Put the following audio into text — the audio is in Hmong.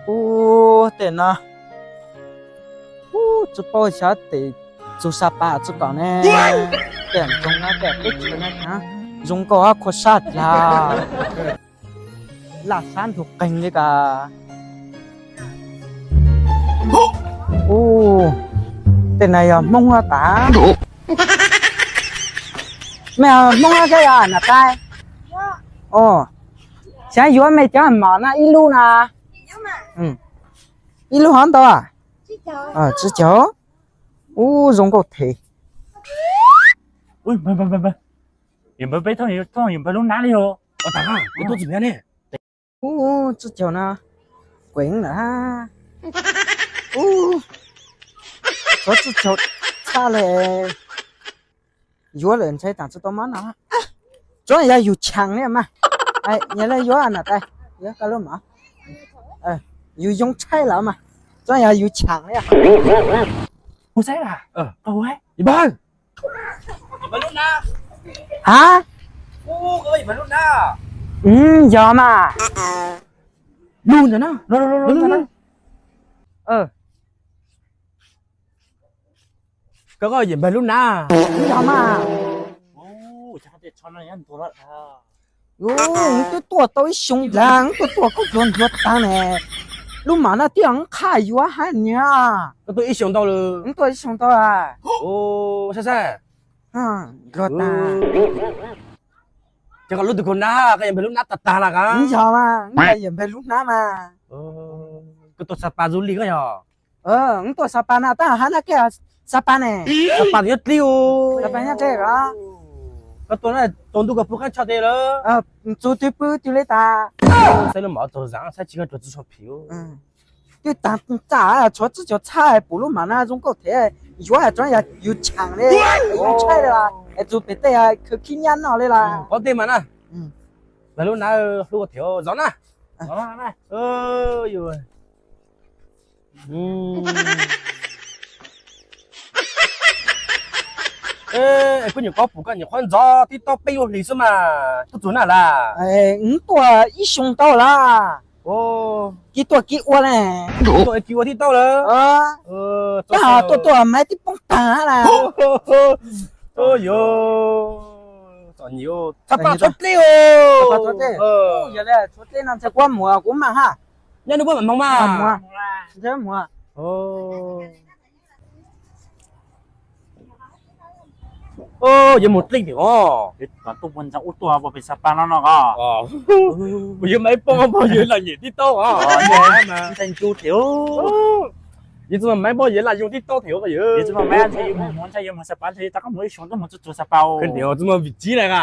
Ub, tej no, ub, tsis paub xyov tej txug Sapa tsis kom ne. Tej zoo no tej teb chaws no zoo nkauj qhua sab dlawg. Laj sab ntug qeeg li ko. Ub, tej no yog Hmoob los tas. Mej Hmoob los koj yog nam tais? Xyov yuav mej cov mom no ib lub no. Ib lub hov ntau? Tsib caug. Ub, zoo nkauj thiab. Yawm npawg, peb thooj yawm npawg lub hnab li os. Ua tas, yawm tuaj txog ne. Ub, tsib caug no, kuv lawm. Ub, tshuav tsib caug tshaj li. Yuav lawm ntshai tas tsis tau mob no. Tsuav yog yus cheem li mas. Yog li yuav nam tais, yuav koj lub mom. Yus yoo tshaib lawm mas. Tsuav yog yus cheem li. Mus saib, ha, yog mas. Lub ntawm no. Koj, koj yawm npawg lub hnab. Yog mas. Wb twb tuaj tau ib xyoo dlawg, wb tuaj tuaj koj tuaj nrug taag ne. Lub mom no twb yog wb qhaj yuav hab niag. Koj tuaj ib xyoo ntau lawm? Wb tuaj ib xyoo ntau. Saib saib. Nrug taag. Ces koj lub tug kaus hnab, koj yawm npawg lub hnab tag tag lawm koj? Yog mas, wb yawm npawg lub hnab mas. Koj tuaj Sapa du li koj yog? Wb tuaj Sapa na, tab hab nab kej Sapa ne. Sapa nyob dlib. Sapa nyob dlib os. Koj tuaj na, tsaus ntuj koj pw qab tshaj tes lawm? Tsaus twg pw twg li tas. Saib lub mom tsaug zam saib tsis koj tsuas tsis tshua phim. Twb taag txaj, tshuav tsib caug tshaj, pum lub mom no zoo nkauj thiab, yuav tsuav yog yus cheem li, yus tshaib li los es txug pem tej khaws khib nyab noj li los. Qhov tej mas na, lub hnab hlub koj thiab zov na. Es koj nyuam qhuav pum koj nyuam qhuav ntxov tib taub peb lub hlis xwb mas tuaj txug na lawm? Wb tuaj ib xyoo ntau lawm. Kib tuaj kib ua ne. Kib ua tib taub lawm. Tuaj tuaj maiv twb poob taag lawm. Yog, txom nyem, Sapa tshuav dleb os. Yog li tshuav dleb no ntshai kuv mus kuv mam hab. Nyob nws puab mam moog mas. Mus. Yuav mus dlej thiab os. Tuaj ua ntxhab ua tuaj pem Sapa no no os. Kuv yuav maiv poob pog yuav lom nyem tib taub os. Ntshai ncu thiab. Yuav tsis muaj maiv poob yuav laj yoo tib taub thiab os. Yuav tsis muaj maiv ntshai yuav mus, ntshai yuav mus Sapa ntshai yuav tau koj mus ib xyoo tuaj mus txug Sapa os. Tsis muaj vim tsib na.